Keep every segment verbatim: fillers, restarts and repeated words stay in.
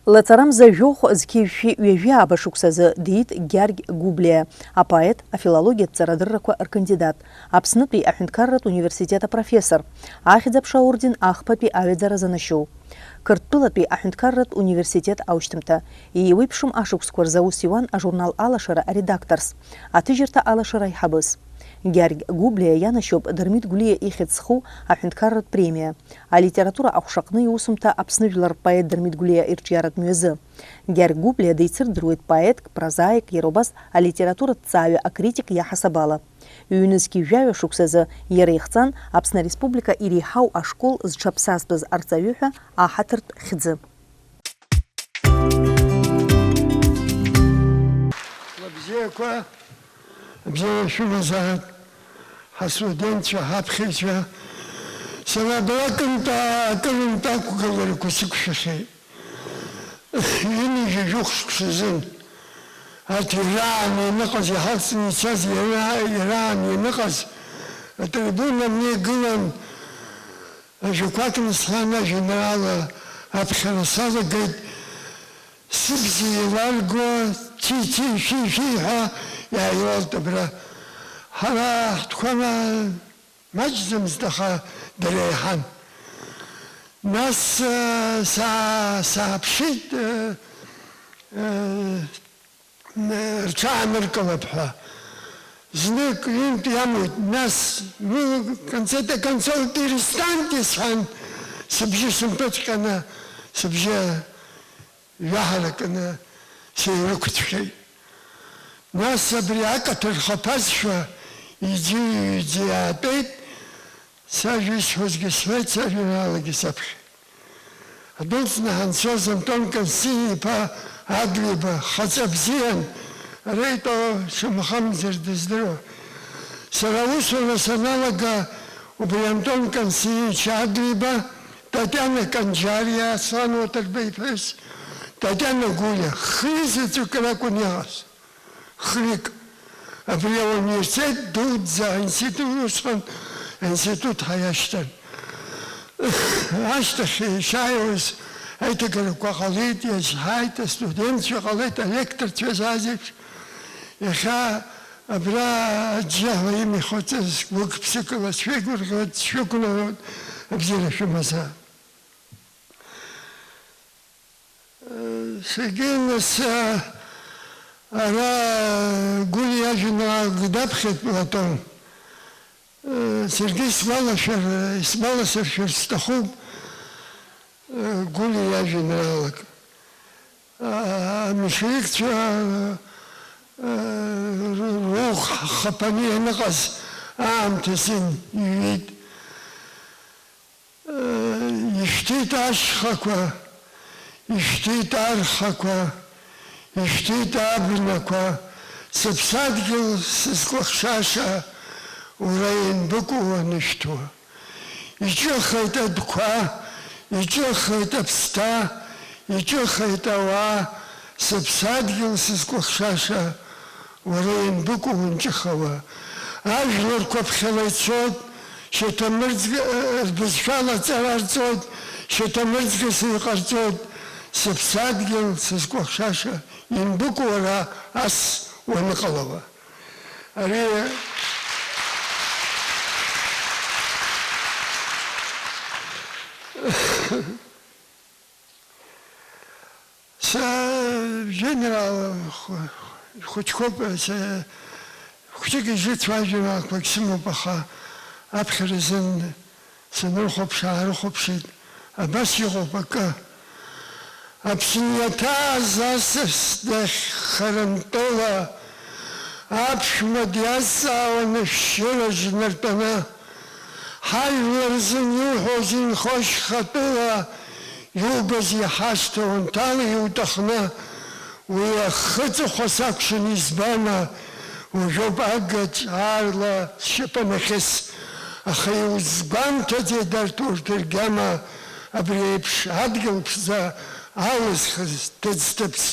Лаҵарамза жәохә зқьи жәшәи ҩажәи ааба шықәсазы диит Гьаргь Гәыблиа, апоет, афилологиатә ҵарадыррақәа ркандидат, Аԥснытәи аҳәынҭқарратә университет апрофессор, Ахьӡ-аԥша аорден ахԥатәи аҩаӡара занашьоу, Қырҭтәылатәи аҳәынҭқарратә университет аушьҭымҭа, еиуеиԥшым ашықәсқәа рзы аус иуан ажурнал Алашара аредакторс, аҭыжьырҭа Алашара аиҳабыс. Гьаргь Гәыблиа ианашьоуп Дырмит Гәлиа ихьӡ зху аҳәынҭқарратә премиа, алитература аҟәшаҟны иусумҭа Аԥсны жәлар рпоет Дырмит Гәлиа ирҿиаратә мҩазы. Гьаргь Гәыблиа деицырдыруеит поетк, прозаик, иара убас алитератураҭҵааҩы, акритик иаҳасаб ала. Ҩнызқьи жәаҩа шықәсазы иара ихҵан Аԥсны Ареспублика иреиҳау ашкол зҽаԥсазтәыз арҵаҩы ҳәа аҳаҭыртә хьӡы. Лыбзиақәа, бзиара шәымазааит, ҳастудентцәа, ҳаԥхьаҩцәа. Сара абра акырынтә, акырынтә ақәгыларақәа сықәшәахьеит. Ҩынҩажәи жәохә шықәса азын арҭ ираан ианыҟаз, иҳалҵны ицаз ира-, ираан ианыҟаз атрибуна игылан, ажәақәак насҳәан, ажәеинраала аԥхьара салагеит, сыбз еиларго, чи-чи, шәи-шәи ҳәа иааиуалт абра. Ҳара ҳтәқәа ма-, маҷӡамызт, аха дара еиҳан. Нас, э, са-, сааԥшит, э, э, н-, рҽааныркылап ҳәа. Знык, ҩынтә иамуит, нас, ну, в конце-то концов, перестаньте, сҳәан, сыбжьы сымпыҵҟьаны, сыбжьы ҩаҳаракны сеилықәцәҟьеит. Нас абри акаҭыр хаԥазшәа иӡыҩ-иӡыҩ иаатәеит, сажәа исҳәозгьы сҳәеит, сажәеинраалагьы саԥхьеит. Адәылҵны ҳанцоз Антон Кансини-иԥа Адлеиба хаҵа бзиан, ара итәоу шамахамзар дыздыруа. Сара аусура саналага, убри Антон Кансинич Адлеиба, Татиана Канџьариа, Аслан Уаҭарба иԥҳәыс, Татиана Гәлиа, хҩы заҵәык ракәын иҟаз. Хҩык. Абри ауниверситет дуӡӡа аинститут, усҟан аинститут ҳаиашьҭан. Ашьҭахь ишааиуаз аиҭагарақәа ҟалеит, иазҳаит, астудентцәа ҟалеит, алекторцәа зааиз еиԥш. Иахьа абра аџьџьаҳәа имихәыцыз гәык-ԥсыкала сшәеигәырӷьоит, сшәықәнаҳәоит, абзиара шәымазаап. Саргьы нас, ара Гәлиа иажәеинраалак даԥхьеит Платон. Саргьы исгәалашәар, исгәаласыршәар сҭахуп Гәлиа иажәеинраалак. Аменшевикцәа рух хапаны ианыҟаз аамҭазын иҩит. Ишәҭит ашьхақәа, ишәҭит архақәа, ишәҭит абнақәа, сыԥсадгьыл сызкәыхшаша, уара ианбыкәу уанышәҭуа? Иҿыхеит адәқәа, иҿыхеит аԥсҭа, иҿыхеит ауаа, сыԥсадгьыл сызкәыхшаша, уара ианбыкәу унҿыхауа? Ажәларқәа ԥхьала ицоит, шьаҭамырӡга, рбызшәала аҵара рҵоит, шьаҭамырӡгас иҟарҵоит, сыԥсадгьыл сызкәыхшаша, ианбыкәу уара ас уаныҟалауа? Ари Са жәеинраала хә-, хәыҷқәоуп, са хәҷык изыцу ажәеинраалақәак сымоуп, аха аԥхьара азын санрыхәаԥш, аарыхәаԥшит, абас иҟоуп акы. Аԥсны иаҭааз асас дахь Харантәыла аԥшәма диазҵаауан ашәшьыра знартәаны. Ҳажәлар рзын иуҳәоз инхо шьхатәыла, иубаз иҳашьҭа унҭала иуҭахны, уи ахы ҵыхәа сакәшан избама, уажәоуп агаҿ аарла сшьапы анахьыс, аха иузгәамҭаӡеит арҭ урҭ ргьама, абри еиԥш адгьыл ԥшӡа алызхыз ҭыӡ-ҭыԥс.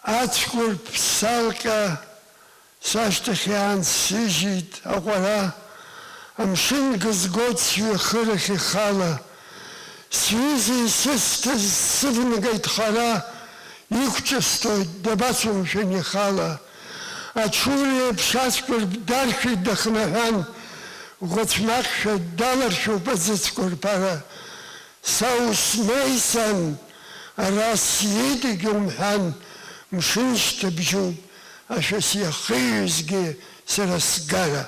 Ацәқәырԥ салҟьа Сашьҭахь иаансыжьит аҟәара, амшын гызгоит сҩахырахь ихала. Сҩыза исысҭаз сывнагеит хара, иқәҿысҭоит, дабацо мшәан ихала. Аҽура еиԥш ацәқәырԥ даршәит дахнаҳәан, ӷәацә-маҟьшәа даларшәуп аӡыцәқәа рԥара. Са усмеисан, ара сиит егьаумҳәан, мшын шьҭыбжьуп, ашәа сиахиҩызгьы сара сгара.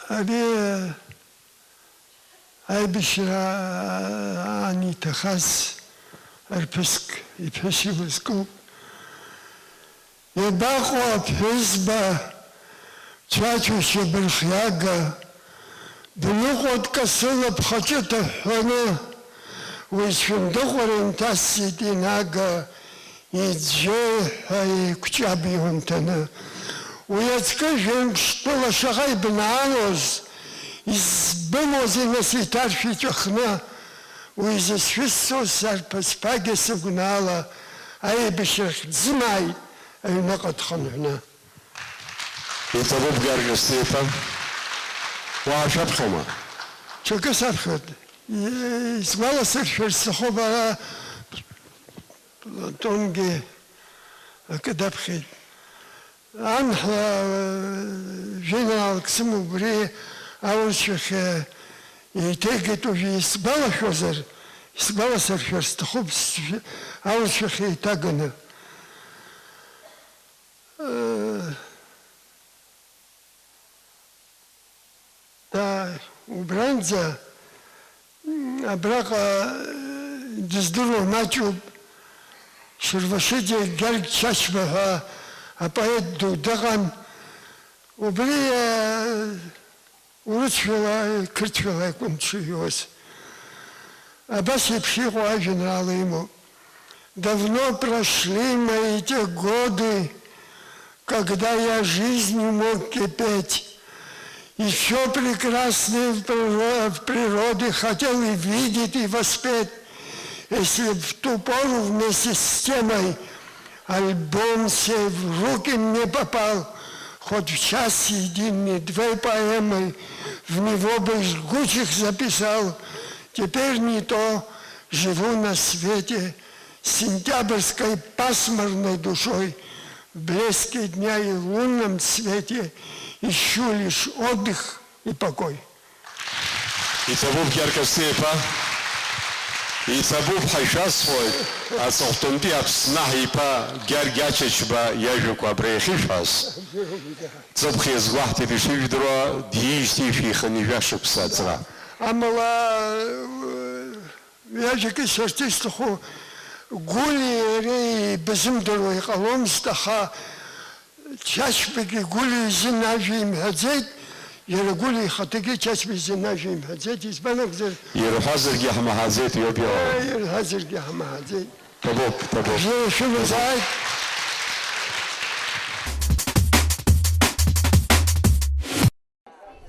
Ари аибашьра аан иҭахаз арԥыск иԥҳәыс илызкуп. Иабаҟоу аԥҳәызба, цәацәашьа бырхиага, бныҟәо дкасыла бхаҿы ҭыҳәҳәаны, уи зшәындыҟәра инҭасҵеит инага, иӡәӡәои ҳәа еиқәҷаб иумҭаны. Уи аӡкы жәеинԥштәыла шаҟа ибнаалоз, избымоузеи нас иҭаршә иҵәахны, уи зысшәысҵоз сарԥыс ԥагьа сыгәнаала аибашьрахь дзымааит аҩныҟа дхынҳәны. Иҭабуп Георги Степа. Уаашәаԥхьома? Ҽакы саԥхьоит. Исгәаласыршәар сҭахуп, ара Платонгьы акы даԥхьеит. Анҳәа, жәеинраалак сымоуп, убри аурысшәахь еиҭеигеит уажәы, исгәалашәозар, исгәаласыршәар сҭахуп, сжә-, аурысшәахь еиҭаганы. Э, Да, убранӡа, м, абраҟа, э, дыздыруа маҷуп, Шервашиди Гьаргь Чачба ҳәа апоет ду дыҟан. Убри, э, урысшәала, қырҭшәала акәын дшыҩуаз. Абас еиԥш иҟоу ажәеинраала имоуп. Давно прошли мои те годы, когда я жизнью мог кипеть, и всё прекрасное в приро-, в природе хотел и видеть, и воспеть. Если б в ту пору вместе с темой альбом сей в руки мне попал, хоть в час единый две поэмы в него бы жгучих записал, теперь не то, живу на свете, сентябрьской пасмурной душой, в блеске дня и лунном свете ищу лишь отдых и покой. Иҭабуп Гьаргь Асҭеиԥа, иҭабуп ҳәа шәасҳәоит, аҵыхәтәантәи Аԥсны аҳ иԥа Гьаргь Ачачба иажәақәа абра иахьышәҳәаз. Ҵыԥх иазгәаҳҭеит ишыжәдыруа, диижьҭеи шәиханы жәа шықәса аҵра. Амала, Ҩажәак исҳәарц исҭаху, Гәлиеи иареи еибазымдыруа иҟаломызт, аха Чачбагьы Гәлиа изын ажәа имҳәаӡеит, иара Гәлиа ихаҭагьы Чачба изын ажәа имҳәаӡеит, избан акәзар, ирҳәазаргьы ҳмаҳаӡеит, иоуп иҟало. Ааи, ирҳәазаргьы ҳмаҳаӡеит. Ҭабуп, ҭабуп. Бзиала шәымазааит.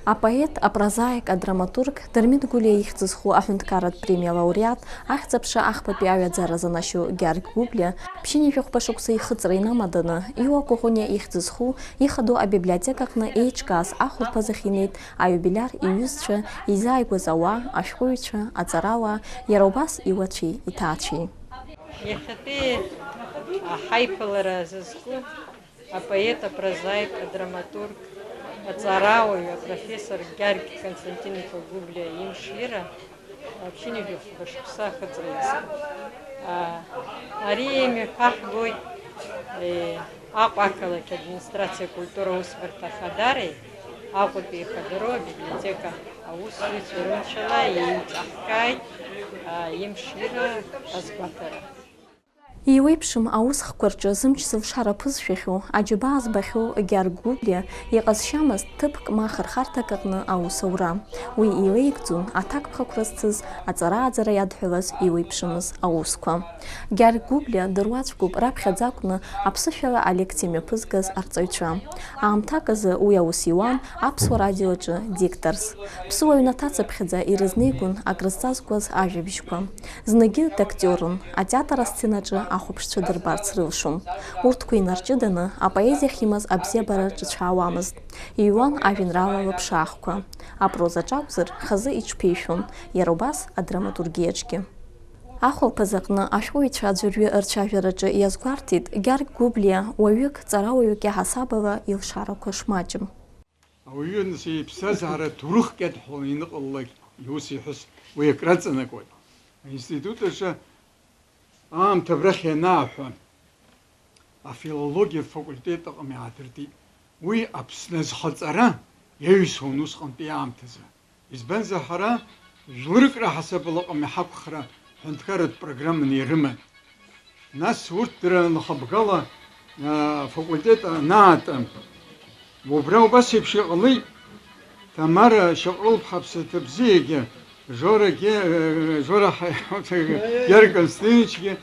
Апоет, апрозаик, адраматург Дырмит Гәлиа ихьӡ зху аҳәынҭқарратә премиа лауреат, ахьӡ-аԥша ахԥатәи аҩаӡара занашьоу Гьаргь Гәлиа, ԥшьынҩажәи хәба шықәса ихыҵра инамаданы, Иуа Коӷониа ихьӡ зху ихадоу абиблиотекаҟны еиҿкааз ахәылԥазахь инеит аиубилиар иҩызцәа, изааигәаз ауаа, ашәҟәыҩҩцәа, аҵарауаа, иара убас иуацәеи иҭаацәеи. Иахьатәи ҳаиԥылара зызку апоет, апрозаик, адраматург, аҵарауаҩ, апрофессор Гьаргь Константин-иԥа Гәлиа имшира, ԥшьынҩажәи хәба шықәса ахыҵра иазкуп. Ари имҩаԥаҳгоит, е, Аҟәа ақалақь администрациа акультура аусбарҭа ахадареи Аҟәатәи ихадароу абиблиотека аусзуҩцәа рымшала еиҿаҳкааит, а, имшира азгәаҭара. Еиуеиԥшым аусхқәа рҿы зымч-зылшара ԥызшәахьоу, аџьабаа збахьоу Гьаргь Гәыблиа иҟазшьамызт ҭыԥк ма хырхарҭак аҟны аус аура. Уи илеигӡон аҭакԥхықәра зцыз, аҵара-ааӡара иадҳәалаз еиуеиԥшымыз аусқәа. Гьаргь Гәыблиа дыруаӡәкуп раԥхьаӡа акәны аԥсышәала алекциа мҩаԥызгаз арҵаҩцәа. Аамҭак азы уи аус иуан Аԥсуа радио аҿы дикторс. Ԥсыуа ҩнаҭацыԥхьаӡа ирызнеигон акрызҵазкуаз ажәабжьқәа. Зныгьы дактиорын, атеатр асценаҿы ахәаԥшцәа дырбарц рылшон. Урҭқәа инарҷыданы, апоезиахь имаз абзиабара рҿыцәаауамызт. Иҩуан ажәеинраала лыԥшаахқәа. Апрозаҿ акәзар, хазы иҽԥишәон, иара убас адраматургиаҿгьы. Ахәылԥаз аҟны ашәҟәыҩҩцәа аӡәырҩы рцәажәараҿы иазгәарҭеит Гьаргь Гәыблиа уаҩык, ҵарауаҩык иаҳасабала илшарақәа шмаҷым. Ауаҩы, нас, иԥсҭазаара ҭоурыхк иадҳәаланы ианыҟалалак, иус иҳәаз уи акраҵанакуеит. Аинститут аҿы аамҭа абрахь ианааҳәа, афилологиатә факультет аҟны иаадыртит. Уи Аԥсны азхаҵара иаҩсуан усҟантәи аамҭазы. Избанзар, ҳара жәларык раҳасабала аҟны ҳақәхра ҳәынҭқарратә программаны ирыман. Нас урҭ дара нхабгала, аа, афакультет анаатәа, убра убас еиԥш иҟалеит. Тамара Шьаҟрылԥҳа Ԥсаҭабзиагьы, Жорагьы, э, Жора ҳа-, Гьаргь Константиновичгьы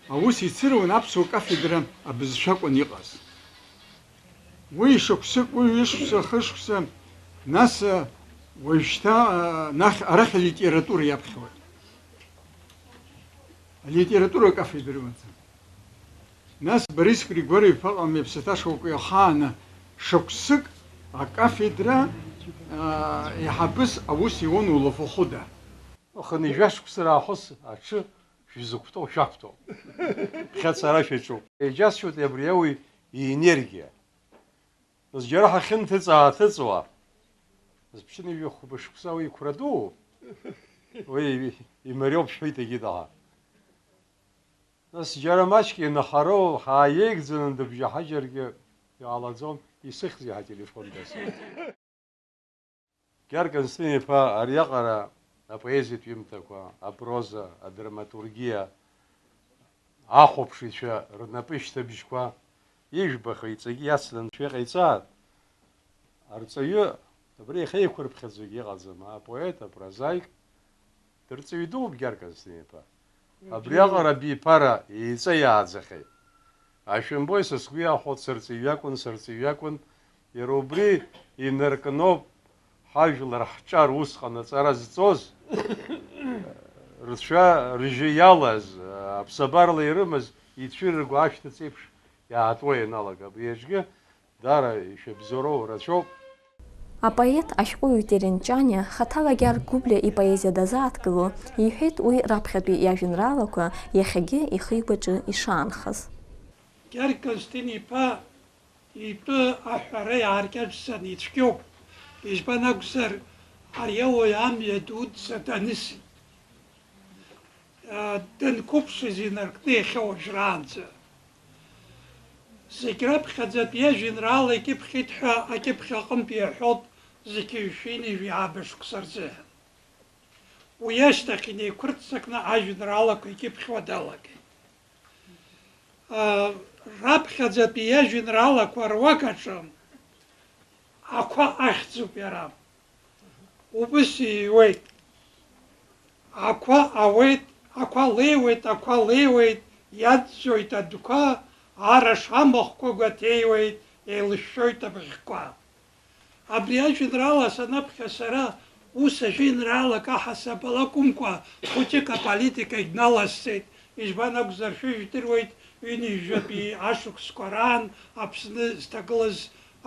аус ицыруан аԥсуа кафедра абызшәа акәын иҟаз. Уи шықәсык, уи ҩышықәса, хышықәса, нас, уажәшьҭа, нахь, арахь алитература иаԥхьоит. Алитература акафедра имаӡам. Нас Борис Григорьев-иԥа Ҟамиаԥсаҭа шоук иахааны шықәсык акафедра, аа, еиҳабыс аус иуан улафахәыда. Аха нижәа шықәса раахыс аҽы шәзықәтәоу шәақәтәоуп. Ԥхьаца ара шәаҿуп. Иџьасшьоит абри ауаҩ иенергиа. Нас џьара ҳахьынҭыҵ-ааҭыҵуа, зԥшьынҩажәи хәба шықәса уи иқәра дууп. Уи имариоуп шәҳәеит егьи дара. Нас џьара маҷк инахароу ҳааиеигӡаны дыбжьаҳажьыргьы иҟалаӡом, исыхьзеи ҳателефон дасу? Гьаргь Константин-иԥа ариаҟара апоезиатә ҩымҭақәа, апроза, адраматургиа, ахәаԥшыҩцәа рнапышьҭыбжьқәа ижәбахеит, иҵегьы иацланы анцәа иҟаиҵааит. Арҵаҩы абри иахьеиқәырԥхьаӡогьы иҟаӡам, апоет, апрозаик, дырҵаҩы дууп Гьаргь Константин-иԥа. Абриаҟара абиԥара еиҵа иааӡахьеит. Ашәымбои, са сгәы иахәо дсырҵаҩ акәын, сырҵаҩ акәын, иара убри инаркноуп ҳажәлар ҳҿар усҟан аҵара зҵоз, рцәа-ржьы иалаз, аԥсабарала ирымаз ицәырырго ашәҭыц еиԥш иаатуа ианалага. Абри аҿгьы даара ишәыбзоуроу рацәоуп. Апоет, ашәҟәыҩҩы Терент Ҷаниа хаҭала Гьаргь Гәыблиа ипоезиа дазааҭгыло, иҳәеит уи раԥхьатәи иажәеинраалақәа иахьагьы ихы-игәаҿы ишаанхаз. Гьаргь Константин-иԥа итәы аҳәара иааркьаҿӡаны ицәгьоуп, избан акәзар, ари ауаҩ амҩа дуӡӡа данысит. Данқәыԥшыз инаркны иахьа уажәраанӡа. Зегь раԥхьаӡатәи иажәеинраала икьыԥхьит ҳәа акьыԥхь аҟынтә иаҳәоит зқьи жәшәи ҩынҩажәи ааба шықәса рзыҳәан. Уи ашьҭахь инеиқәырццакны ажәеинраалақәа икьыԥхьуа далагеит. Раԥхьаӡатәи иажәеинраалақәа руак аҿы ақәа ахьӡуп иара. Убыс иҩуеит. Ақәа ауеит, ақәа леиуеит, ақәа леиуеит, иаӡәӡәоит адәқәа, араш амахәқәа гәаҭеиуеит, еилышәшәоит абӷьқәа. Абри ажәеинраала санаԥхьа сара ус ажәеинраалак аҳасабала акәымкәа, хәыҷык аполитикагь наласҵеит, избан акәзар, шәыжәдыруеит, ҩынҩажәатәи ашықәсқәа раан Аԥсны зҭагылаз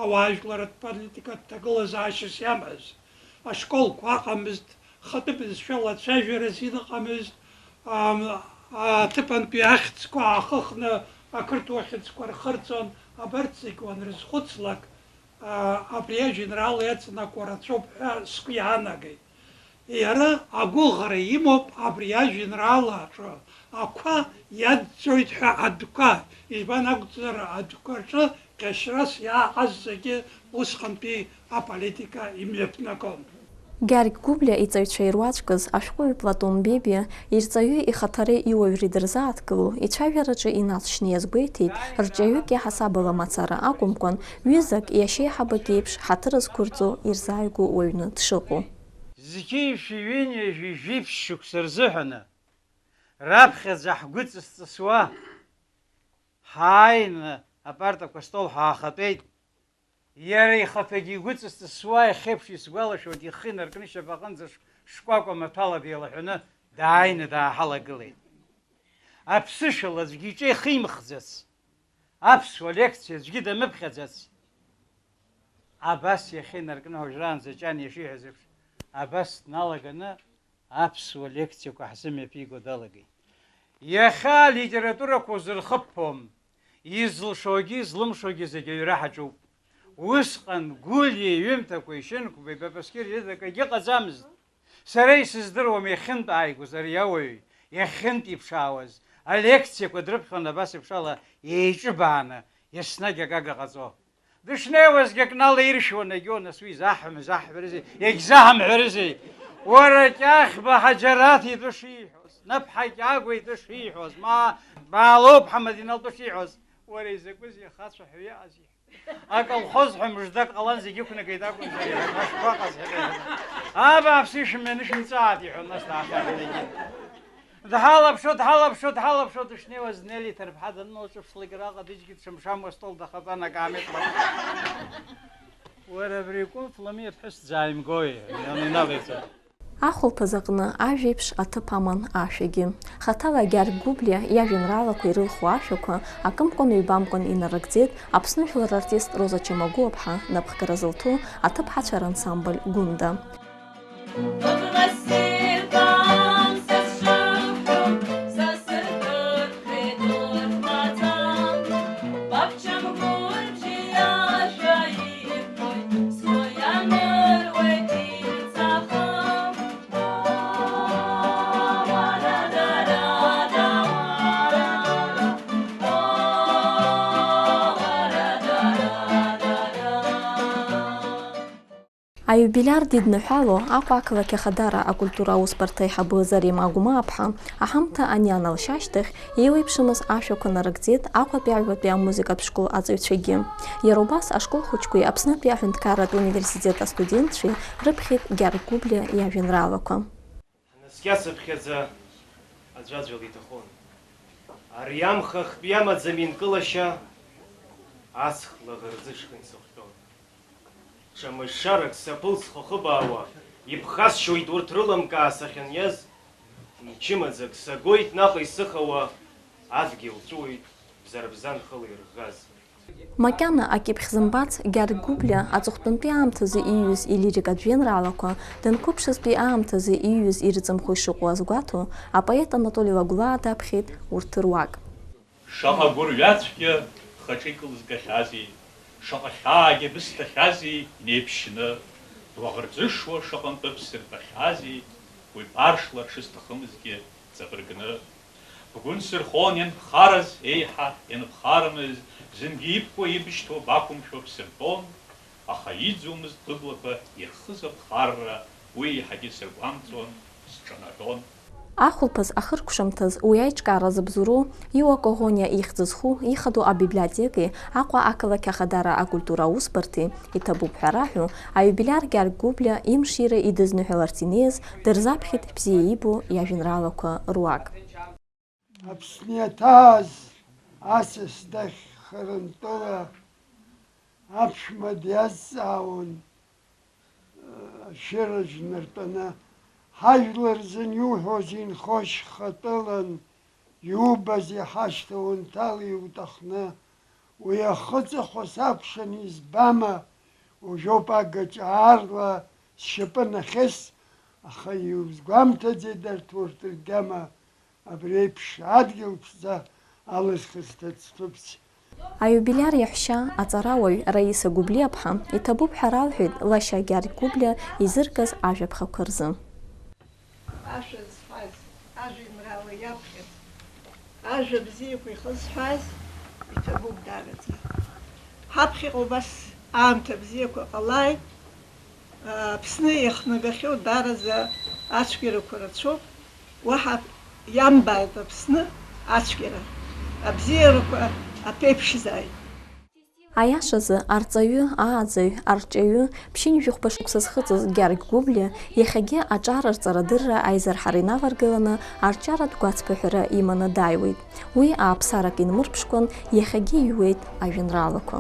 ауаажәларратә политикатә ҭагылазаашьас иамаз. Ашколқәа ыҟамызт, хатәы бызшәала ацәажәара азин ыҟамызт, ам, аҭыԥантәи ахьӡқәа аахыхны ақырҭуа хьӡқәа рхырҵон, абарҭ зегь уанрызхәыцлак, а, абри ажәеинраала иаҵанакуа рацәоуп ҳәа сгәы иаанагеит. Иара агәыӷра имоуп абри ажәеинраалаҿы ақәа иаӡӡоит ҳәа адәқәа, избан акәзар, адәқәа рҿы ҟьашьрас иааҟаз зегьы усҟантәи аполитика имҩаԥнагон. Гьаргь Гәыблиа иҵаҩцәа ируаӡәкыз ашәҟәыҩҩы Платон Бебиа ирҵаҩы ихаҭара иуаҩра идырзааҭгыло, ицәажәараҿы инаҵшьны иазгәеиҭеит, рҿиаҩык иаҳасабала мацара акәымкәан, ҩызак, иашьеиҳабык еиԥш ҳаҭыр зқәырҵо ирзааигәоу уаҩны дшыҟоу. Зқьи жәшәи ҩынҩажәи жәиԥшь шықәса рзыҳәаны раԥхьаӡа ҳгәы ҵыс-ҵысуа ҳааины апартақәа астол ҳаахатәеит. Иара ихаҭагьы игәы ҵыс-ҵысуа, иахьеиԥш исгәалашәоит, ихы инаркны ишьапаҟынӡа ш-, шкәакәа маҭәала деилаҳәаны дааины дааҳалагылеит. Аԥсышәала аӡәгьы иҿы ихимхӡац, аԥсуа лекциа аӡәгьы дамыԥхьаӡац. Абас иахьа инаркны ҳа уажәраанӡа Ҷани ишиҳәаз еиԥш, абас дналаганы аԥсуа лекциақәа ҳзымҩаԥиго далагеит. Иахьа алитературақәа узырхыԥом, изылшогьы излымшогьы зегьы аҩра ҳаҿуп. Усҟан Гәлиа иҩымҭақәеи Шьынқәбеи Папаскьыр рыда акагьы ыҟаӡамызт. Сара исыздыруам иахьынтә ааигәаз ари ауаҩ, иахьынтә иԥшаауаз, алекциақәа дрыԥхьон абас еиԥш ала еиҿыбааны, еснагь акага ҟаҵо. Дышнеиуазгьы акы налаиршәуан, егьиу, нас уи изаҳҳәом, изаҳҳәарызеи, егьзаҳамҳәарызеи? Уара Кьахьба Ҳаџьараҭ итәы шиҳәоз, Наԥҳа Кьагәа итәы шиҳәоз, ма Баалоуп Ҳамадина лтәы шиҳәоз, уара изакәызеи ахацәа ҳәа иаҟази? Аколхоз ҳәа мыждак ҟалан, зегьы ықәнагеит акәымзар, иара ашәҟәы аҟаз ҳәа. Абааԥсы, ишәымҩаны шәымҵааит, иҳәон нас даахьаҳәын егьи. Дҳалаԥшуа, дҳалаԥшуа, дҳалаԥшуа дышнеиуаз, Нели иҭарԥҳа даныналҿаԥшлак, араҟа дыџьгьы дшамшамуа астол дахатәан акаамеҭ лакәын. Уара абри Кәынф Ламиа ԥҳәыс дзааимгои? Иналеиҵа. Ахәылԥаз аҟны ажәеиԥш аҭыԥ аман ашәагьы. Хаҭала Гьаргь Гәыблиа иажәеинраалақәа ирылху ашәақәа акымкәан-ҩбамкәан инарыгӡеит Аԥсны жәлар рартист Роза Чамагәуаԥҳа напхгара зылҭо аҭыԥҳацәа рансамбль Гәында. Аиубилиар дидныҳәало Аҟәа ақалақь ахадара акультура аусбарҭа аиҳабы Зарема Агәмааԥҳа аҳамҭа анианалшьа ашьҭахь, еиуеиԥшымыз ашәақәа нарыгӡеит Аҟәатәи аҩбатәи амузыкатә школ аҵаҩцәагьы. Иара убас ашкол хәыҷқәеи Аԥснытәи аҳәынҭқарратә университет астудентцәеи рыԥхьеит Гьаргь Гәыблиа иажәеинраалақәа. Ҳнаскьацыԥхьаӡа аӡәаӡәала иҭахон. Ари амха ахтәы иамаӡам инкылашьа, аҵх лаӷырӡышха инсыхҟьон. Ҽа мышшарак саԥыл схахыбаауа, иԥхасшьоит урҭ рылымкаа сахьыниаз, мчымаӡак сагоит наҟ исыхауа, адгьыл ҵәыуеит бзарбзан хыла ирӷӷаз. Макьана акьыԥхь зымбац Гьаргь Гәыблиа аҵыхәтәантәи аамҭазы ииҩыз илирикатә жәеинраалақәа, данқәыԥшызтәи аамҭазы ииҩыз ирыҵымхо ишыҟоу азгәаҭо, апоет Анатоли Лагәлаа даԥхьеит урҭ руак. Шаҟа гәырҩацәгьа хаҿы икылзгахьази, шаҟа хьаагьы бысҭахьази инеиԥшьны, длаӷырӡышуа шаҟантәы бсырбахьази, уи баршла дшысҭахымызгьы ҵабыргны. Бгәы нсырхон ианбхараз, еиҳа ианбхарамыз, зынгьы ибкуа ибышьҭоу бақәымшәо бсырбон, аха иӡомызт быблақәа ирхыз аԥхарра, уи еиҳагьы сыргәамҵуан, сҿанаҳәон. Ахәылԥаз ахыркәшамҭаз уи аиҿкаара зыбзоуроу, Иуа Коӷониа ихьӡ зху, ихадоу абиблиотекеи Аҟәа ақалақь ахадара акультура аусбарҭеи, иҭабуп ҳәа раҳәо, аиубилиар Гьаргь Гәыблиа имшира идызныҳәаларц инеиз дырзаԥхьеит бзиа ибо иажәеинраалақәа руак. Аԥсны иаҭааз асас дахь Харантәыла аԥшәма диазҵаауан, ашәыра нартәаны, ҳажәлар рзын иуҳәозеи, инхошь хатәылан, иубазеи ҳашьҭа унҭала иутахны, уи ахы ҵыхәа сакәшан избама, уажәоуп агаҿа аарла сшьапы нахьыс, аха иузгәамҭаӡеит арҭ урҭ ргьама, абри еиԥш адгьыл ԥшӡа алызхыз ҭыӡ-ҭыԥс. Аиубилиар иаҳәшьа аҵарауаҩ Раиса Гәыблиаԥҳа иҭабуп ҳәа ралҳәеит лашьа Гьаргь Гәыблиа изыркыз ажәаԥхақәа рзы. Ашәа зҳәаз, ажәеинраала иаԥхьаз, ажәа бзиақәа ихызҳәааз иҭабуп даараӡа. Ҳаԥхьаҟа убас аамҭа бзиақәа ҟалааит. Аԥсны иахнагахьоу даараӡа ацәгьарақәа рацәоуп, уаҳа иамбааит Аԥсны ацәгьара, абзиарақәа аԥеиԥшзааит. Аиашазы, арҵаҩы, ааӡаҩ, арҿиаҩы, ԥшьынҩажәи хәба шықәса зхыҵыз Гьаргь Гәыблиа иахьагьы аҿар рҵарадырра аизырҳара инаваргаланы арҿиаратә гәацԥыҳәара иманы дааиуеит. Уи ааԥсарак инмырԥшкәан иахьагьы иҩуеит ажәеинраалақәа.